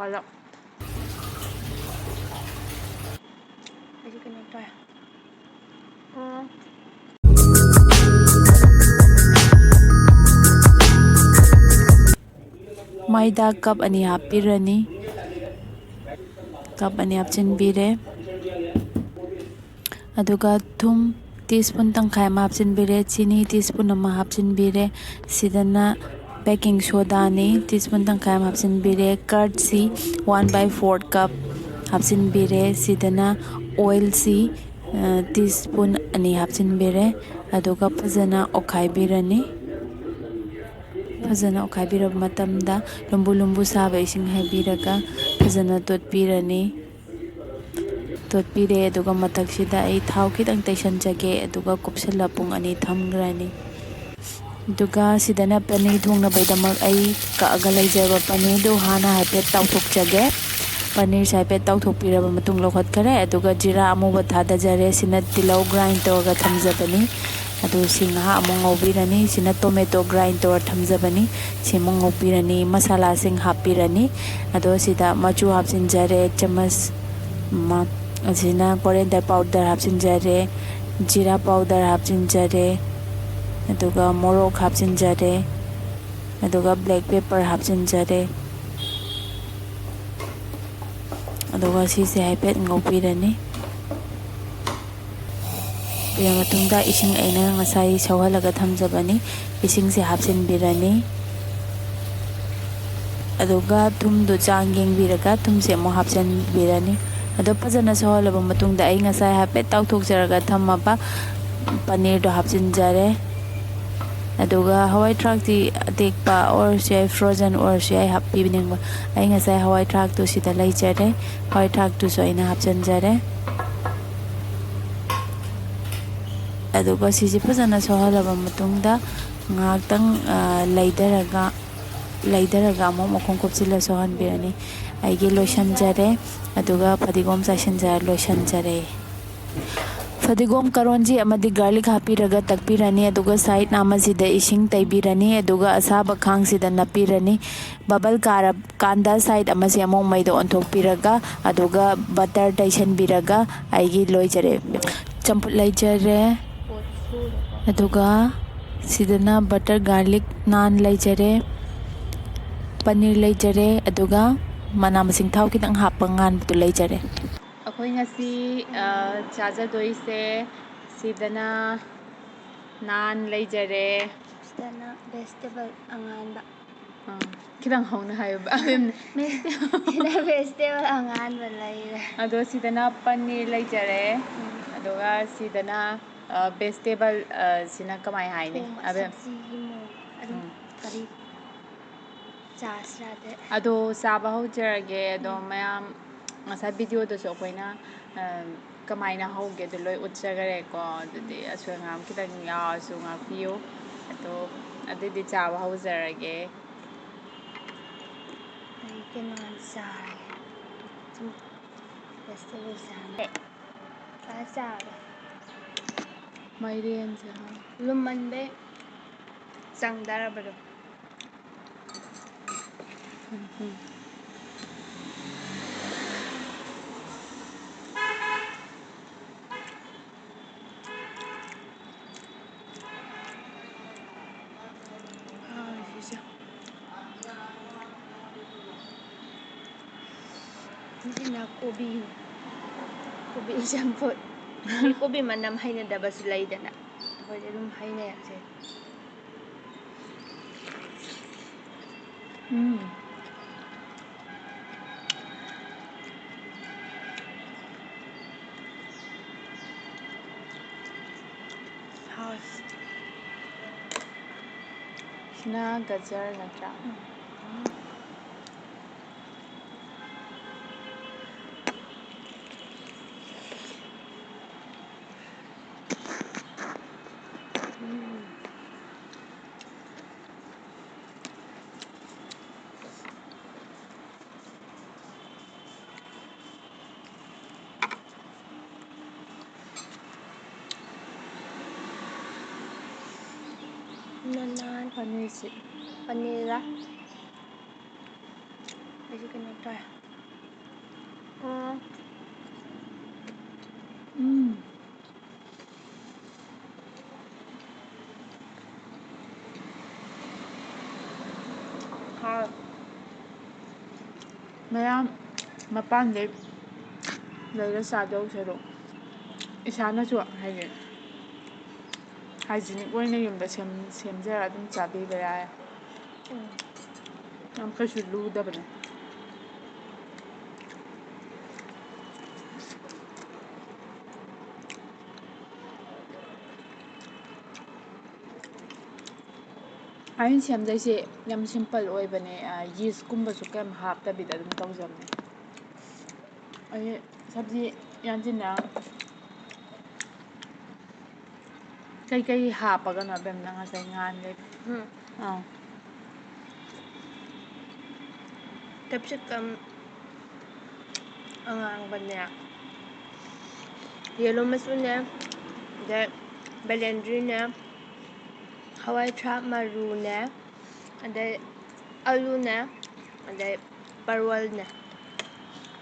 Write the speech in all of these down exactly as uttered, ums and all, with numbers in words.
ꯄꯥꯜꯂꯛ꯫ ꯑꯩꯁꯦ ꯀꯩꯅꯣ ꯇꯧꯋꯦ꯫ ꯎꯝ꯫ ꯃꯩꯗ ꯀꯞ ꯑꯅꯤ ꯍꯥꯞꯄꯤꯔꯅꯤ꯫ ꯀꯞ ꯑꯅꯤ ꯍꯥꯞꯆꯤꯟꯕꯤꯔꯦ꯫ ꯑꯗꯨꯒ ꯊꯨꯝ ꯇꯤ ꯁ꯭ꯄꯨꯟ ꯇꯪꯈꯥꯏ ꯑꯃ ꯍꯥꯞꯆꯤꯟꯕꯤꯔꯦ, ꯆꯤꯅꯤ ꯇꯤ ꯁ꯭ꯄꯨꯟ ꯑꯃ ꯍꯥꯞꯆꯤꯟꯕꯤꯔꯦ, ꯁꯤꯗꯅ ꯕꯦꯀꯤꯡ ꯁꯣꯗꯥꯅꯤ ꯇꯤ ꯁ꯭ꯄꯨꯟ ꯇꯪꯈꯥꯏ ꯑꯃ ꯍꯥꯞꯆꯤꯟꯕꯤꯔꯦ, ꯀꯔꯠꯁꯤ one by four cup ꯍꯥꯞꯆꯤꯟꯕꯤꯔꯦ, ꯁꯤꯗꯅ ꯑꯣꯏꯜꯁꯤ, ꯑ, ꯇꯤ ꯁ꯭ꯄꯨꯟ ꯑꯅꯤ ꯍꯥꯞꯆꯤꯟꯕꯤꯔꯦ꯫ ꯑꯗꯨꯒ ꯐꯖꯅ ꯑꯣꯠꯈꯥꯏꯕꯤꯔꯅꯤ꯫ ꯐꯖꯅ ꯑꯣꯠꯈꯥꯏꯕꯤꯔꯕ ꯃꯇꯝꯗ ꯂꯨꯝꯕꯨ ꯂꯨꯝꯕꯨ ꯁꯥꯕ ꯏꯁꯤꯡ ꯍꯩꯕꯤꯔꯒ ꯐꯖꯅ ꯇꯣꯠꯄꯤꯔꯅꯤ꯫ ꯇꯣꯠꯄꯤꯔꯦ, ꯑꯗꯨꯒ ꯃꯊꯛꯁꯤꯗ ꯑꯩ ꯊꯥꯎ ꯈꯤꯇꯪ ꯇꯩꯁꯟꯖꯒꯦ, ꯑꯗꯨꯒ ꯀꯨꯞꯁꯜꯂ ꯄꯨꯡ ꯑꯅꯤ ꯊꯝꯈ꯭ꯔꯅꯤ꯫ ꯑꯗꯨꯒ ꯁꯤꯗꯅ ꯄꯅꯤꯔ ꯊꯣꯡꯅꯕꯒꯤꯗꯃꯛ ꯑꯩ ꯀꯛꯑꯒ ꯂꯩꯖꯕ ꯄꯅꯤꯔꯗꯨ ꯍꯥꯟꯅ ꯍꯥꯏꯐꯦꯠ ꯇꯥꯎꯊꯣꯛꯆꯒꯦ꯫ ꯄꯅꯤꯔꯁꯦ ꯍꯥꯏꯐꯦꯠ ꯇꯥꯎꯊꯣꯛꯄꯤꯔꯕ ꯃꯇꯨꯡ ꯂꯧꯈꯠꯈꯔꯦ꯫ ꯑꯗꯨꯒ ꯖꯤꯔꯥ ꯑꯃꯨꯕ ꯊꯥꯗꯖꯔꯦ꯫ ꯁꯤꯅ ꯇꯤꯜꯍꯧ ꯒ꯭ꯔꯥꯏꯟ ꯇꯧꯔꯒ ꯊꯝꯖꯕꯅꯤ꯫ ꯑꯗꯨ ꯁꯤ ꯉꯥꯏꯍꯥꯛ ꯑꯃꯨꯛ ꯉꯧꯕꯤꯔꯅꯤ꯫ ꯁꯤꯅ ꯇꯣꯃꯦꯇꯣ ꯒ꯭ꯔꯥꯏꯟ ꯇꯧꯔ ꯊꯝꯖꯕꯅꯤ꯫ ꯁꯤꯃꯨꯛ ꯉꯧꯕꯤꯔꯅꯤ꯫ ꯃꯁꯥꯂꯥꯁꯤꯡ ꯍꯥꯞꯄꯤꯔꯅꯤ꯫ ꯑꯗꯣ ꯁꯤꯗ ꯃꯆꯨ ꯍꯥꯞꯆꯤꯟꯖꯔꯦ ꯆꯃꯁ ꯑꯃ꯫ ꯑꯁꯤꯅ coriander powder ꯍꯥꯞꯆꯤꯟꯖꯔꯦ, ꯖꯤꯔꯥ powder ꯍꯥꯞꯆꯤꯟꯖꯔꯦ, ꯑꯗꯨꯒ ꯃꯣꯔꯣꯛ ꯍꯥꯞꯆꯤꯟꯖꯔꯦ, ꯑꯗꯨꯒ black pepper ꯍꯥꯞꯆꯤꯟꯖꯔꯦ꯫ ꯑꯗꯨꯒ ꯁꯤꯁꯦ ꯍꯥꯏꯐꯦꯠ ꯉꯧꯕꯤꯔꯅꯤ꯫ ꯉꯧꯕꯤꯔ ꯃꯇꯨꯡꯗ ꯏꯁꯤꯡ ꯑꯩꯅ ꯉꯁꯥꯏ ꯁꯧꯍꯜꯂꯒ ꯊꯝꯖꯕꯅꯤ, ꯏꯁꯤꯡꯁꯦ ꯍꯥꯞꯆꯤꯟꯕꯤꯔꯅꯤ꯫ ꯑꯗꯨꯒ ꯊꯨꯝꯗꯨ ꯆꯥꯡ ꯌꯦꯡꯕꯤꯔꯒ ꯊꯨꯝꯁꯦ ꯑꯃꯨꯛ ꯍꯥꯞꯆꯤꯟꯕꯤꯔꯅꯤ꯫ ꯑꯗꯣ ꯐꯖꯅ ꯁꯧꯍꯜꯂꯕ ꯃꯇꯨꯡꯗ ꯑꯩ ꯉꯁꯥꯏ ꯍꯥꯏꯐꯦꯠ ꯇꯥꯎꯊꯣꯛꯆꯔꯒ ꯊꯝꯃꯕ ꯄꯅꯤꯔꯗꯣ ꯍꯥꯞꯆꯤꯟꯖꯔꯦ꯫ ꯑꯗꯨꯒ ꯍꯋꯥꯏ ꯊ꯭ꯔꯥꯛꯇꯤ ꯑꯇꯦꯛꯄ ꯑꯣꯏꯔꯁꯨ ꯌꯥꯏ, frozen ꯑꯣꯏꯔꯁꯨ ꯌꯥꯏ, ꯍꯥꯞꯄꯤꯅꯤꯡꯕ꯫ ꯑꯩ ꯉꯁꯥꯏ ꯍꯋꯥꯏ ꯊ꯭ꯔꯥꯛꯇꯨ ꯁꯤꯗ ꯂꯩꯖꯔꯦ, ꯍꯋꯥꯏ ꯊ꯭ꯔꯥꯛꯇꯨꯁꯨ ꯑꯩꯅ ꯍꯥꯞꯆꯤꯟꯖꯔꯦ꯫ ꯑꯗꯨꯒ ꯁꯤꯁꯦ ꯐꯖꯅ ꯁꯧꯍꯜꯂꯕ ꯃꯇꯨꯡꯗ ꯉꯥꯏꯍꯥꯛꯇꯪ, ꯑ, ꯂꯩꯊꯔꯒ, ꯂꯩꯊꯔꯒ ꯑꯃꯨꯛ ꯃꯈꯨꯝ ꯀꯨꯞꯁꯤꯜꯂ ꯁꯧꯍꯟꯕꯤꯔꯅꯤ꯫ ꯑꯩꯒꯤ ꯂꯣꯏꯁꯤꯟꯖꯔꯦ, ꯑꯗꯨꯒ ꯐꯗꯤꯒꯣꯝ ꯆꯥꯏꯁꯤꯟꯖꯔ ꯂꯣꯏꯁꯤꯟꯖꯔꯦ꯫ ꯐꯗꯤꯒꯣꯝ, ꯀꯔꯣꯟꯖꯤ ꯑꯃꯗꯤ garlic ꯍꯥꯞꯄꯤꯔꯒ ꯇꯛꯄꯤꯔꯅꯤ꯫ ꯑꯗꯨꯒ side ꯑꯃꯁꯤꯗ ꯏꯁꯤꯡ ꯇꯩꯕꯤꯔꯅꯤ꯫ ꯑꯗꯨꯒ ꯑꯁꯥꯕ ꯈꯥꯡꯁꯤꯗ ꯅꯞꯄꯤꯔꯅꯤ꯫ Bubble ꯀꯥꯔꯀꯥꯟꯗ side ꯑꯃꯁꯤ ꯑꯃꯨꯛ ꯃꯩꯗ ꯑꯣꯟꯊꯣꯛꯄꯤꯔꯒ, ꯑꯗꯨꯒ butter ꯇꯩꯁꯟꯕꯤꯔꯒ ꯑꯩꯒꯤ ꯂꯣꯏꯖꯔꯦ꯫ ꯆꯝꯐꯨꯠ ꯂꯩꯖꯔꯦ꯫ ꯑꯗꯨꯒ ꯁꯤꯗꯅ butter, garlic, naan ꯂꯩꯖꯔꯦ꯫ ꯄꯅꯤꯔ ꯂꯩꯖꯔꯦ꯫ ꯑꯗꯨꯒ ꯃꯅꯥ ꯃꯁꯤꯡ ꯊꯥꯎ ꯈꯤꯇꯪ ꯍꯥꯞꯄ ꯉꯥꯟꯕꯗꯨ ꯂꯩꯖꯔꯦ꯫ ꯑꯩꯈꯣꯏ ꯉꯁꯤ, ꯑ, ꯆꯥꯖꯗꯣꯏꯁꯦ, ꯁꯤꯗꯅ naan ꯂꯩꯖꯔꯦ꯫ ꯁꯤꯗꯅ vegetable ꯑꯉꯥꯟꯕ꯫ ꯑꯥ, ꯈꯤꯇꯪ ꯍꯧꯅ ꯍꯥꯏꯌꯨꯕ꯫ ꯁꯤꯗ vegetable ꯑꯉꯥꯟꯕ ꯂꯩꯔꯦ꯫ ꯑꯗꯣ ꯁꯤꯗꯅ ꯄꯅꯤꯔ ꯂꯩꯖꯔꯦ꯫ ꯎꯝ꯫ ꯑꯗꯨꯒ ꯁꯤꯗꯅ, ꯑ, vegetable, ꯑ, ꯁꯤꯅ ꯀꯃꯥꯏ ꯍꯥꯏꯅꯤ? ꯊꯣꯡꯕ ꯑꯕꯦꯝ꯫ ꯁꯕꯖꯤꯒꯤ ꯃꯑꯣꯡ ꯑꯗꯨꯝ ꯎꯝ꯫ ꯀꯔꯤ ꯆꯥꯁꯤꯔꯥ ꯑꯗꯩ꯫ ꯑꯗꯣ ꯆꯥꯕ ꯍꯧꯖꯔꯒꯦ꯫ ꯑꯗꯣ ꯎꯝ꯫ ꯃꯌꯥꯝ ꯉꯁꯥꯏ video ꯗꯁꯨ ꯑꯩꯈꯣꯏꯅ, ꯑ, ꯀꯃꯥꯏꯅ ꯍꯧꯒꯦꯗꯣ ꯂꯣꯏ ꯎꯠꯆꯈꯔꯦꯀꯣ꯫ ꯑꯗꯨꯗꯤ ꯎꯝ꯫ ꯑꯁꯣꯏ ꯑꯉꯥꯝ ꯈꯤꯇꯪ ꯌꯥꯎꯔꯁꯨ ꯉꯥꯛꯄꯤꯌꯨ꯫ ꯑꯗꯣ ꯑꯗꯨꯗꯤ ꯆꯥꯕ ꯍꯧꯖꯔꯒꯦ꯫ ꯑꯩ ꯀꯩꯅꯣ ꯆꯥꯔꯒꯦ꯫ ꯁꯨꯝ vegetable ꯆꯥꯅ ꯆꯥꯔꯒꯦ꯫ ꯃꯥꯏꯔꯦꯟꯁꯦ ꯍꯥꯎ꯫ ꯂꯨꯝꯃꯟꯕꯩ ꯆꯪꯗꯔꯕꯗꯣ꯫ ꯎꯝ, ꯎꯝ꯫ ꯍꯥꯎꯔꯦ ꯁꯤꯁꯦ꯫ ꯁꯤꯅ ꯀꯣꯕꯤ, ꯀꯣꯕꯤ ꯆꯝꯐꯨꯠ꯫ ꯃꯤ ꯀꯣꯕꯤ ꯃꯅꯝ ꯍꯩꯅꯗꯕꯁꯨ ꯂꯩꯗꯅ, ꯑꯩꯈꯣꯏꯗꯤ ꯑꯗꯨꯝ ꯍꯩꯅꯩ ꯑꯁꯦ꯫ ꯎꯝ꯫ ꯍꯥꯎ꯫ ꯁꯤꯅ ꯒꯖꯔ ꯅꯠꯇ꯭ꯔꯥ? ꯎꯝ꯫ ꯎꯝ꯫ ꯄꯅꯤꯔꯁꯤ꯫ ꯄꯅꯤꯔꯒ ꯑꯩꯁꯦ ꯀꯩꯅꯣ ꯇꯧꯔꯦ꯫ ꯎꯝ꯫ ꯎꯝ꯫ ꯍꯥꯎ꯫ ꯃꯌꯥꯝ ꯃꯄꯥꯟꯗꯩ ꯂꯩꯔ ꯆꯥꯗꯧ ꯁꯔꯨꯛ ꯏꯁꯥꯅꯁꯨ ꯍꯥꯏꯗꯤ hygienic ꯑꯣꯏꯅ ꯌꯨꯝꯗ ꯁꯦꯝ-, ꯁꯦꯝꯖꯔ ꯑꯗꯨꯝ ꯆꯥꯕꯤꯕ ꯌꯥꯏ꯫ ꯎꯝ꯫ ꯌꯥꯝ ꯀꯩꯁꯨ ꯂꯨꯗꯕꯅꯦ꯫ ꯑꯩꯅ ꯁꯦꯝꯗꯣꯏꯁꯦ ꯌꯥꯝ simple ꯑꯣꯏꯕꯅꯦ꯫ ꯑ, yeast ꯀꯨꯝꯕꯁꯨ ꯀꯩꯝ ꯍꯥꯞꯇꯕꯤꯗ ꯑꯗꯨꯝ ꯇꯧꯖꯕꯅꯦ꯫ ꯑꯩ ꯁꯕꯖꯤ ꯌꯥꯟꯁꯤꯟꯅ ꯀꯩꯀꯩ ꯍꯥꯞꯄꯒꯅꯣ, ꯑꯕꯦꯝ, ꯅꯪ ꯉꯁꯥꯏ ꯉꯥꯟꯈꯩ? ꯎꯝ꯫ ꯑꯥ꯫ Capsicum ꯑꯉꯥꯡꯕꯅꯦ, yellow ꯃꯆꯨꯅꯦ, ꯑꯗꯩ ꯕꯦꯂꯦꯟꯗ꯭ꯔꯤꯅꯦ, ꯍꯋꯥꯏ ꯊ꯭ꯔꯥꯛ ꯃꯔꯨꯅꯦ, ꯑꯗꯩ ꯑꯂꯨꯅꯦ, ꯑꯗꯩ ꯄꯔꯋꯜꯅꯦ,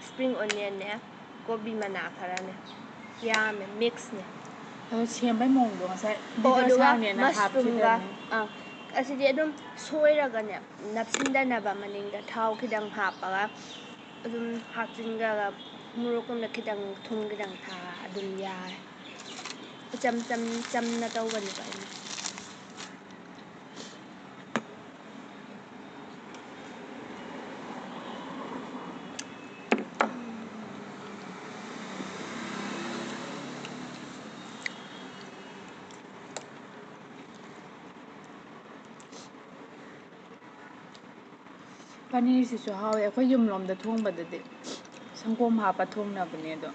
spring onionꯅꯦ, ꯀꯣꯕꯤ ꯃꯅꯥ ꯈꯔꯅꯦ, ꯌꯥꯝꯃꯦ, mixꯅꯦ꯫ ꯑꯗꯣ ꯁꯦꯝꯕꯩ ꯃꯑꯣꯡꯗꯣ ꯉꯁꯥꯏ ꯑꯣ, video ꯑꯗꯨꯒ ꯁꯥꯡꯉꯦꯅ mushroomꯒ, ꯍꯥꯞꯈꯤꯗꯕꯅꯤ꯫ ꯑꯥ, ꯑꯁꯤꯗꯤ ꯑꯗꯨꯝ ꯁꯣꯏꯔꯒꯅꯦ, ꯅꯞꯁꯤꯟꯗꯅꯕ ꯃꯅꯤꯡꯗ ꯊꯥꯎ ꯈꯤꯇꯪ ꯍꯥꯞꯄꯒ ꯑꯗꯨꯝ ꯍꯥꯞꯆꯤꯟꯈ꯭ꯔꯒ ꯃꯣꯔꯣꯛꯀꯨꯝꯕ ꯈꯤꯇꯪ, ꯊꯨꯝ ꯈꯤꯇꯪ ꯊꯥꯛꯑ ꯑꯗꯨꯝ ꯌꯥꯔꯦ꯫ ꯏꯆꯝ ꯆꯝ-, ꯆꯝꯅ ꯇꯧꯕꯅꯦꯕ ꯑꯩꯅ꯫ ꯄꯅꯤꯔꯁꯤꯁꯨ ꯍꯥꯎꯋꯦ꯫ ꯑꯩꯈꯣꯏ ꯌꯨꯝꯂꯣꯝꯗ ꯊꯣꯡꯕꯗꯗꯤ ꯁꯪꯒꯣꯝ ꯍꯥꯞꯄ ꯊꯣꯡꯅꯕꯅꯦ, ꯑꯗꯣ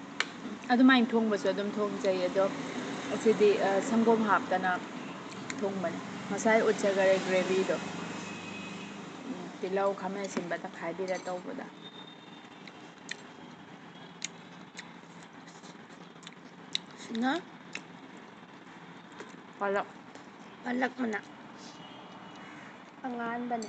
ꯑꯗꯨꯃꯥꯏꯅ ꯊꯣꯡꯕꯁꯨ ꯑꯗꯨꯝ ꯊꯣꯡꯖꯩ, ꯑꯗꯣ ꯑꯁꯤꯗꯤ, ꯑ, ꯁꯪꯒꯣꯝ ꯍꯥꯞꯇꯅ ꯊꯣꯡꯕꯅꯦ꯫ ꯉꯁꯥꯏ ꯎꯠꯆꯈꯔꯦ gravyꯗꯣ, ꯎꯝ, ꯇꯤꯜꯍꯧ, ꯈꯥꯃꯦꯟ ꯑꯁꯤꯟꯕ ꯇꯛꯈꯥꯏꯕꯤꯔ ꯇꯧꯕꯗ꯫ ꯁꯤꯅ ꯄꯥꯂꯛ꯫ ꯄꯥꯂꯛ ꯃꯅꯥ꯫ ꯑꯉꯥꯟꯕꯅꯦ꯫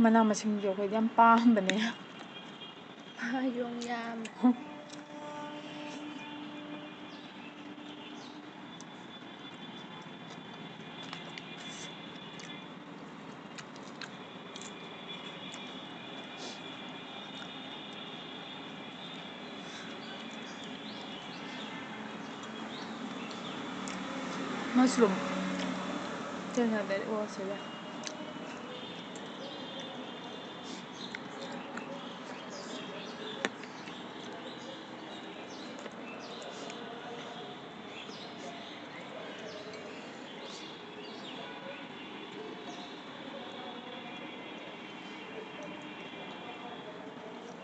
ꯃꯅꯥ ꯃꯁꯤꯡꯁꯦ ꯑꯩꯈꯣꯏꯗꯤ ꯌꯥꯝ ꯄꯥꯝꯕꯅꯦ꯫ ꯌꯣꯡ ꯌꯥꯝ꯫ Mushroom. This is very awesome.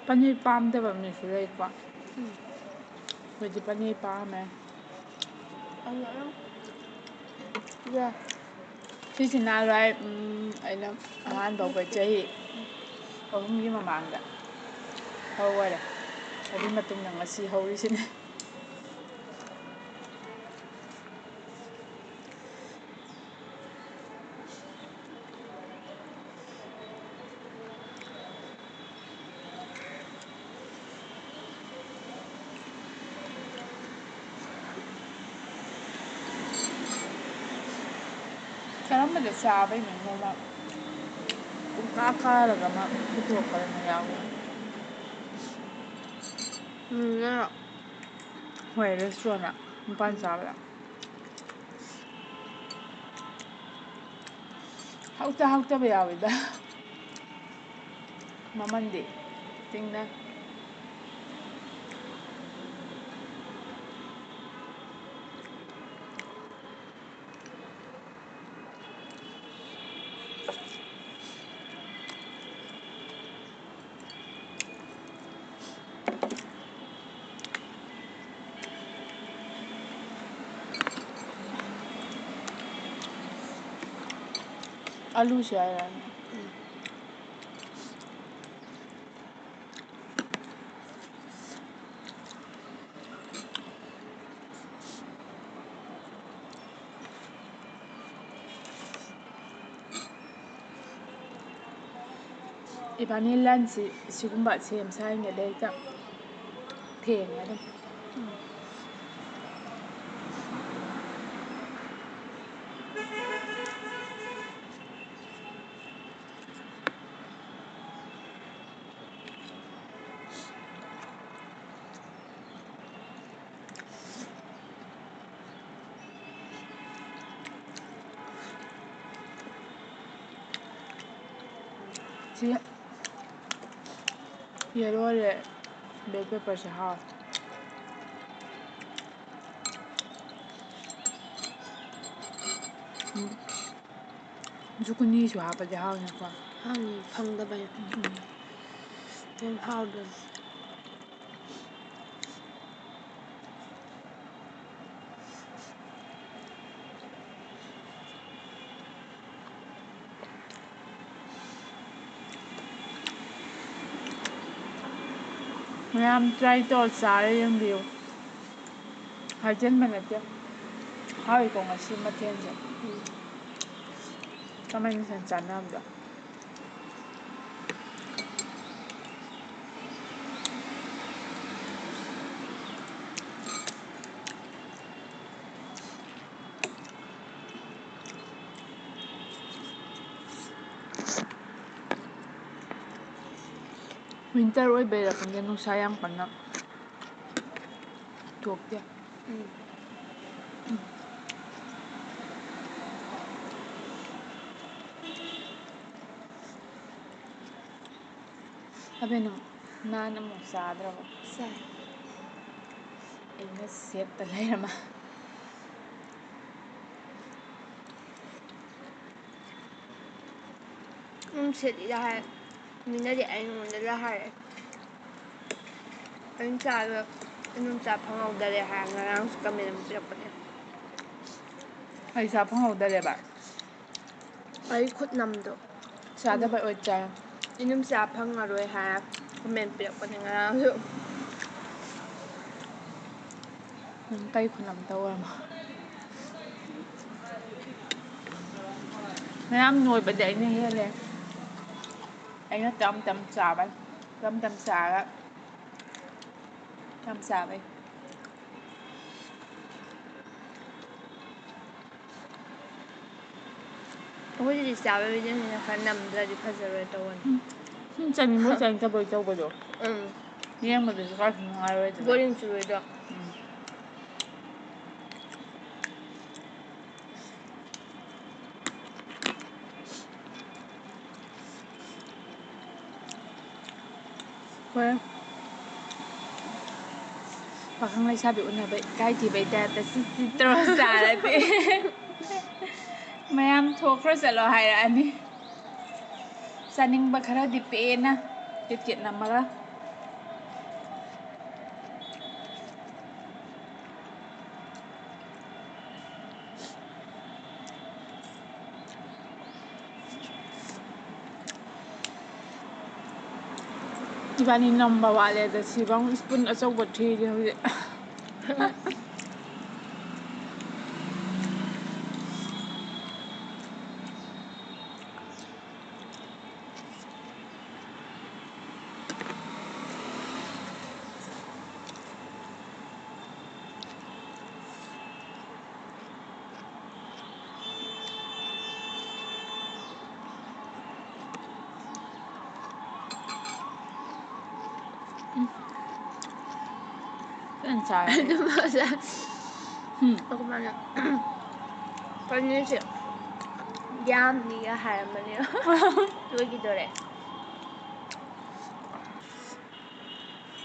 ꯄꯅꯤꯔ ꯄꯥꯝꯗꯕ ꯃꯤꯁꯨ ꯂꯩꯀꯣ꯫ ꯎꯝ꯫ ꯑꯩꯈꯣꯏꯗꯤ ꯄꯅꯤꯔ ꯄꯥꯝꯃꯦ꯫ ꯑꯗꯨ ꯑꯗꯨꯝ ꯌꯥꯏ꯫ ꯁꯤꯁꯤ ꯅꯍꯥꯟꯋꯥꯏ, ꯎꯝ, ꯑꯩꯅ ꯑꯍꯥꯟꯕ ꯑꯩꯈꯣꯏ ꯆꯍꯤ ꯑꯍꯨꯝꯒꯤ ꯃꯃꯥꯡꯗ ꯍꯧꯈꯔꯦ꯫ ꯑꯗꯨꯒꯤ ꯃꯇꯨꯡꯗ ꯉꯁꯤ ꯍꯧꯔꯤꯁꯤꯅꯦ꯫ ꯀꯔꯝꯕꯗ ꯆꯥꯕꯩꯅꯣ ꯅꯣꯡꯃ ꯄꯨꯡꯀꯥ ꯀꯥꯔꯒ ꯑꯃ ꯄꯨꯊꯣꯛꯄ ꯑꯃ ꯌꯥꯎꯋꯦ꯫ ꯎꯝ, ꯅꯪ ꯍꯣꯏ, restaurant ꯃꯄꯥꯟ ꯆꯥꯕꯗ꯫ ꯍꯥꯎꯇ ꯍꯥꯎꯇꯕ ꯌꯥꯎꯋꯤꯗ꯫ ꯃꯃꯟꯗꯤ ꯇꯤꯡꯅ꯫ ꯑꯂꯨꯁꯨ ꯌꯥꯎꯔꯅꯤ꯫ ꯏꯕꯥꯅꯤ ꯂꯟꯁꯁꯤ ꯁꯤꯒꯨꯝꯕ ꯁꯦꯝ ꯁꯥꯔꯤꯉꯩꯗ ꯍꯦꯛꯇ ꯊꯦꯡꯉꯦ ꯑꯗꯨꯝ꯫ ꯁꯤ ꯌꯦꯜꯂꯣ ꯔꯦꯗ ꯕꯦꯜ ꯄꯦꯄꯔꯁꯦ ꯍꯥꯎꯋꯦ꯫ ꯎꯝ꯫ ꯖꯨꯀꯨꯅꯤꯁꯨ ꯍꯥꯞꯄꯗꯤ ꯍꯥꯎꯅꯤꯀꯣ꯫ ꯍꯥꯎꯅꯤ, ꯐꯪꯗꯕꯩ꯫ ꯎꯝ꯫ ꯌꯥꯝ ꯍꯥꯎꯗꯣꯏꯅꯤ꯫ ꯃꯌꯥꯝ try ꯇꯧꯔ ꯆꯥꯔ ꯌꯦꯡꯕꯤꯌꯨ꯫ ꯍꯥꯏꯖꯤꯟꯕ ꯅꯠꯇꯦ꯫ ꯍꯥꯎꯏꯀꯣ ꯉꯁꯤ ꯃꯊꯦꯜꯁꯦ꯫ ꯎꯝ꯫ ꯀꯃꯥꯏꯅ ꯆꯥꯟꯅꯕꯗꯣ꯫ Winter ꯑꯣꯏꯕꯩꯔꯥ ꯈꯪꯗꯦ, ꯅꯨꯡꯁꯥ ꯌꯥꯝ ꯀꯟꯅ ꯊꯣꯛꯇꯦ꯫ ꯎꯝ꯫ ꯑꯕꯦ, ꯅꯪ ꯅꯥꯟ ꯑꯃꯨꯛ ꯆꯥꯗ꯭ꯔꯕꯣ? ꯆꯥꯏ꯫ ꯑꯩꯅ ꯁꯦꯞꯇ ꯂꯩꯔꯃ꯫ ꯎꯝ, ꯁꯦꯠꯂꯤꯒ ꯍꯥꯏ꯫ ꯃꯤꯅꯗꯤ ꯑꯩꯉꯣꯟꯗꯒ ꯍꯥꯏꯔꯦ꯫ ꯑꯩꯅ ꯆꯥꯕ ꯑꯗꯨꯝ ꯆꯥ ꯐꯪꯍꯧꯗꯔꯦ ꯍꯥꯏ꯫ ꯉꯔꯥꯡꯁꯨ comment ꯑꯃ ꯄꯤꯔꯛꯄꯅꯦ꯫ ꯑꯩ ꯆꯥ ꯐꯪꯍꯧꯗꯔꯦꯕ꯫ ꯑꯩ ꯈꯨꯠꯅꯝꯗꯣ꯫ ꯆꯥꯗꯕ ꯑꯣꯏ ꯆꯥꯏ꯫ ꯏꯅꯨꯝ ꯆꯥ ꯐꯪꯉꯔꯣꯏ ꯍꯥꯏ comment ꯄꯤꯔꯛꯄꯅꯦ ꯉꯔꯥꯡꯁꯨ꯫ ꯅꯪ ꯀꯩ ꯈꯨꯅꯝ ꯇꯧꯔꯝꯃꯣ? ꯃꯌꯥꯝ ꯅꯣꯏꯕꯗꯤ ꯑꯩꯅ ꯍꯦꯜꯂꯦ꯫ ꯑꯩꯅ ꯇꯝ ꯇꯝ ꯆꯥꯕꯩ꯫ ꯇꯝ ꯇꯝ ꯆꯥꯔꯒ ꯌꯥꯝ ꯆꯥꯕꯩ꯫ ꯑꯩꯈꯣꯏꯁꯤꯗꯤ ꯆꯥꯕ ꯚꯤꯗꯤꯑꯣꯅꯤꯅ ꯈꯔ ꯅꯝꯗ꯭ꯔꯗꯤ ꯐꯖꯔꯣꯏ ꯇꯧꯕꯅꯤ꯫ ꯎꯝ꯫ ꯁꯨꯝ ꯆꯥꯅꯤꯡꯕꯣꯏ ꯆꯥꯅꯤꯡꯗꯕꯣꯏ ꯇꯧꯕꯗꯣ꯫ ꯎꯝ꯫ ꯌꯦꯡꯕꯗꯁꯨ ꯈꯔꯁꯨ ꯅꯨꯡꯉꯥꯏꯔꯣꯏꯗꯅ꯫ ꯕꯣꯔꯤꯡ ꯆꯨꯔꯣꯏꯗ꯭ꯔꯣ? ꯎꯝ꯫ ꯍꯣꯏ꯫ ꯄꯥꯈꯪ ꯂꯩꯁꯥꯕꯤ ꯎꯅꯕ ꯏꯀꯥꯏ ꯊꯤꯕꯩ ꯇꯥꯏꯞꯇ ꯁꯤ ꯁꯤ ꯇꯧꯔ ꯆꯥꯔꯗꯤ꯫ ꯃꯌꯥꯝ ꯊꯣꯛꯈ꯭ꯔꯣ ꯆꯠꯂꯣ ꯍꯥꯏꯔꯛꯑꯅꯤ꯫ ꯆꯥꯅꯤꯡꯕ ꯈꯔꯗꯤ ꯄꯦꯟꯅ ꯇꯤꯠ ꯇꯤꯠ ꯅꯝꯃꯒ꯫ ꯏꯕꯥꯅꯤ ꯅꯝꯕ ꯋꯥꯠꯂꯦ ꯑꯗ ꯁꯤꯐꯥꯎ ꯁ꯭ꯄꯨꯟ ꯑꯆꯧꯕ ꯊꯤꯔꯤ ꯍꯧꯖꯤꯛ꯫ ꯎꯝ꯫ ꯐꯖꯅ ꯆꯥꯔꯦ꯫ ꯑꯗꯨꯝ ꯐꯖ-, ꯎꯝ꯫ ꯑꯩꯈꯣꯏ ꯃꯥꯅ ꯄꯅꯤꯔꯁꯦ ꯌꯥꯝꯅꯤꯒ ꯍꯥꯏꯔꯝꯕꯅꯦ꯫ ꯂꯣꯏꯈꯤꯗꯣꯔꯦ꯫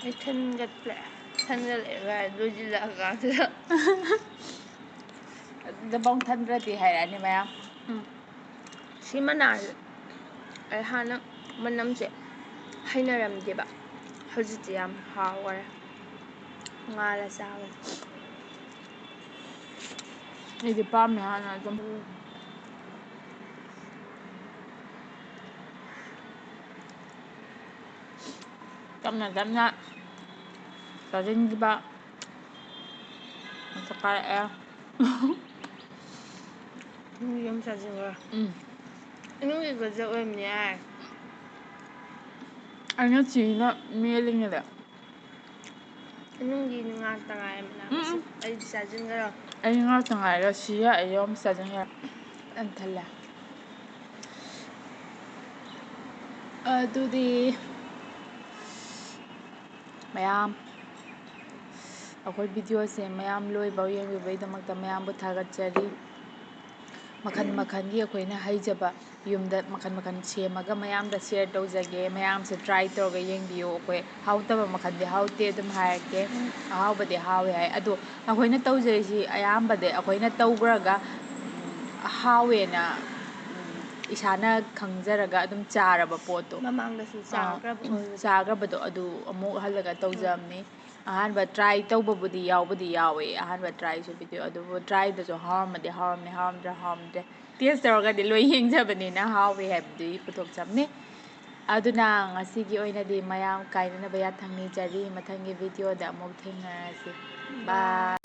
ꯑꯩ ꯊꯟꯒꯠꯂꯦ꯫ ꯊꯟꯒꯠꯂꯛꯑꯦ ꯚꯥꯏ, ꯂꯣꯏꯁꯤꯜꯂꯛꯑꯀꯥꯟꯁꯤꯗ꯫ ꯑꯗꯨꯗꯐꯥꯎ ꯊꯟꯗ꯭ꯔꯗꯤ ꯍꯥꯏꯔꯛꯑꯅꯤ ꯃꯌꯥꯝ꯫ ꯎꯝ꯫ ꯁꯤ ꯃꯅꯥꯁꯦ ꯑꯩ ꯍꯥꯟꯅ ꯃꯅꯝꯁꯦ ꯍꯩꯅꯔꯝꯗꯦꯕ꯫ ꯍꯧꯖꯤꯛꯇꯤ ꯌꯥꯝ ꯍꯥꯎꯈꯔꯦ꯫ ꯉꯥꯜꯂ ꯆꯥꯕꯁꯦ꯫ ꯑꯩꯗꯤ ꯄꯥꯝꯃꯦ ꯍꯥꯟꯅ ꯑꯗꯨꯝ꯫ ꯎꯝ꯫ ꯇꯞꯅ ꯇꯞꯅ ꯆꯥꯁꯤꯟꯈꯤꯕ꯫ ꯃꯁꯛ ꯀꯥꯔꯛꯑꯦ꯫ ꯏꯅꯨꯡꯒꯤ ꯑꯃ ꯆꯥꯁꯤꯟꯈ꯭ꯔꯦ꯫ ꯎꯝ꯫ ꯏꯅꯨꯡꯒꯤ ꯒꯖꯔ ꯑꯣꯏꯔꯝꯅꯤ ꯍꯥꯏ꯫ ꯑꯩꯅ ꯆꯤꯅ ꯃꯦꯜꯂꯤꯉꯩꯗ ꯏꯃꯨꯡꯒꯤ ꯉꯥ ꯇꯉꯥꯏ ꯃꯅꯥ ꯎꯝ, ꯃꯁꯤꯡ ꯎꯝ꯫ ꯑꯩꯗꯤ ꯆꯥꯁꯤꯟꯈ꯭ꯔꯣ꯫ ꯑꯩ ꯉꯥꯛꯇ ꯉꯥꯏꯔꯦ ꯁꯤ ꯑꯩ ꯑꯃ ꯆꯥꯁꯤꯟꯈ꯭ꯔꯦ꯫ ꯌꯥꯝ ꯊꯜꯂꯦ꯫ ꯑꯗꯨꯗꯤ ꯃꯌꯥꯝ ꯑꯩꯈꯣꯏ ꯚꯤꯗꯤꯑꯣꯁꯦ ꯃꯌꯥꯝ ꯂꯣꯏꯐꯥꯎ ꯌꯦꯡꯕꯤꯕꯒꯤꯗꯃꯛꯇ ꯃꯌꯥꯝꯕꯨ ꯊꯥꯒꯠꯆꯔꯤ꯫ ꯃꯈꯜ ꯃꯈꯜꯒꯤ ꯑꯩꯈꯣꯏꯅ ꯍꯩꯖꯕ ꯌꯨꯝꯗ ꯃꯈꯜ ꯃꯈꯜ ꯁꯦꯝꯃꯒ ꯃꯌꯥꯝꯗ ꯁꯤꯌꯔ ꯇꯧꯖꯒꯦ꯫ ꯃꯌꯥꯝꯁꯦ ꯇ꯭ꯔꯥꯏ ꯇꯧꯔꯒ ꯌꯦꯡꯕꯤꯌꯨ꯫ ꯑꯩꯈꯣꯏ ꯍꯥꯎꯇꯕ ꯃꯈꯜꯗꯤ ꯍꯥꯎꯇꯦ ꯑꯗꯨꯝ ꯍꯥꯏꯔꯛꯀꯦ꯫ ꯑꯍꯥꯎꯕꯗꯤ ꯍꯥꯎꯋꯦ ꯍꯥꯏ꯫ ꯑꯗꯣ ꯑꯩꯈꯣꯏꯅ ꯇꯧꯖꯔꯤꯁꯤ ꯑꯌꯥꯝꯕꯗꯤ ꯑꯩꯈꯣꯏꯅ ꯇꯧꯈ꯭ꯔꯒ ꯍꯥꯎꯋꯦꯅ ꯏꯁꯥꯅ ꯈꯪꯖꯔꯒ ꯑꯗꯨꯝ ꯆꯥꯔꯕ ꯄꯣꯠꯇꯣ ꯃꯃꯥꯡꯗꯁꯨ ꯆꯥꯈ꯭ꯔꯕ ꯑꯣꯏꯕꯗꯣ꯫ ꯆꯥꯈ꯭ꯔꯕꯗꯣ ꯑꯗꯨ ꯑꯃꯨꯛ ꯍꯜꯂꯒ ꯇꯧꯖꯕꯅꯤ꯫ ꯑꯍꯥꯟꯕ ꯇ꯭ꯔꯥꯏ ꯇꯧꯕꯕꯨꯗꯤ ꯌꯥꯎꯕꯨꯗꯤ ꯌꯥꯎꯋꯦ, ꯑꯍꯥꯟꯕ ꯇ꯭ꯔꯥꯏꯁꯨ ꯚꯤꯗꯤꯑꯣ, ꯑꯗꯨꯕꯨ ꯇ꯭ꯔꯥꯏꯗꯁꯨ ꯍꯥꯎꯔꯝꯃꯗꯤ ꯍꯥꯎꯔꯝꯃꯦ, ꯍꯥꯎꯔꯝꯗ꯭ꯔꯥ ꯍꯥꯎꯔꯝꯗ꯭ꯔꯦ꯫ ꯇꯦꯁ ꯇꯧꯔꯒꯗꯤ ꯂꯣꯏ ꯌꯦꯡꯖꯕꯅꯤꯅ ꯍꯥꯎꯋꯦ ꯍꯥꯏꯕꯗꯨꯗꯤ ꯄꯨꯊꯣꯛꯆꯕꯅꯤ꯫ ꯑꯗꯨꯅ ꯉꯁꯤꯒꯤ ꯑꯣꯏꯅꯗꯤ ꯃꯌꯥꯝ ꯀꯥꯏꯅꯅꯕ ꯌꯥꯊꯪ ꯅꯤꯖꯔꯤ꯫ ꯃꯊꯪꯒꯤ ꯚꯤꯗꯤꯑꯣꯗ ꯑꯃꯨꯛ ꯊꯦꯡꯅꯔꯁꯤ꯫ ꯕꯥꯏ꯫